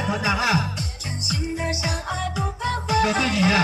Ua cas na? Rau twj ywm na.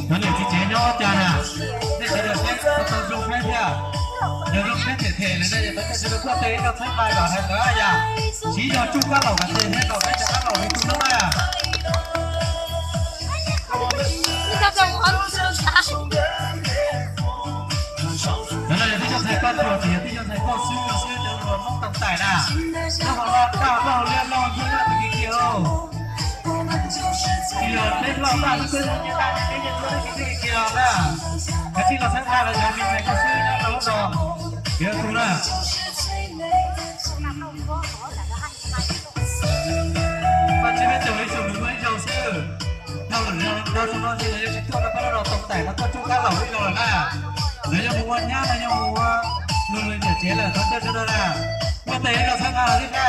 Cov niam txiv tsev nyob ua cas na? Nej sawv daws saib tau zoo saib thiab. Yog zoo saib them them lawm na, yog tau nej sawv daws kuj tes ib zaug txhawb nqa kom hais ntawd yom. Siv zog tsuj kab laum kom tes thiab kom peb cov kab laum li tsuj noob na. Cov no yog tib co ntxhais poj ruam, tsis yog tib co ntxhais poj xwb, xwb cov hluas Hmoob Tooj Taim na. Koj ho lo daj, koj ho liab loj ntsuag daj tig kiag os. Tsis yog peb loj daj xwb, peb ntsuag daj, peb yeej ntsuag daj tig kiag os na. Kav tsij los txhawb nqa los cov me ntxhais koj xwb nyob rau lub zos Kev Tus na. Paj Tsib Peb Caug ib xyoos nws muaj ib zaug xwb. Dhau lawm, dhau xyoo no ces lawv yuav tsis tuaj rau peb lub zos Tooj Taim no tuaj tsuj kab laum ib zaug lawm na. Lawv yuav mus ua nyab, lawv yuav mus ua luag lwm niam tsev lawm, thov caw sawv daws na, muaj tes ib zaug txhawb nqa los thiab na.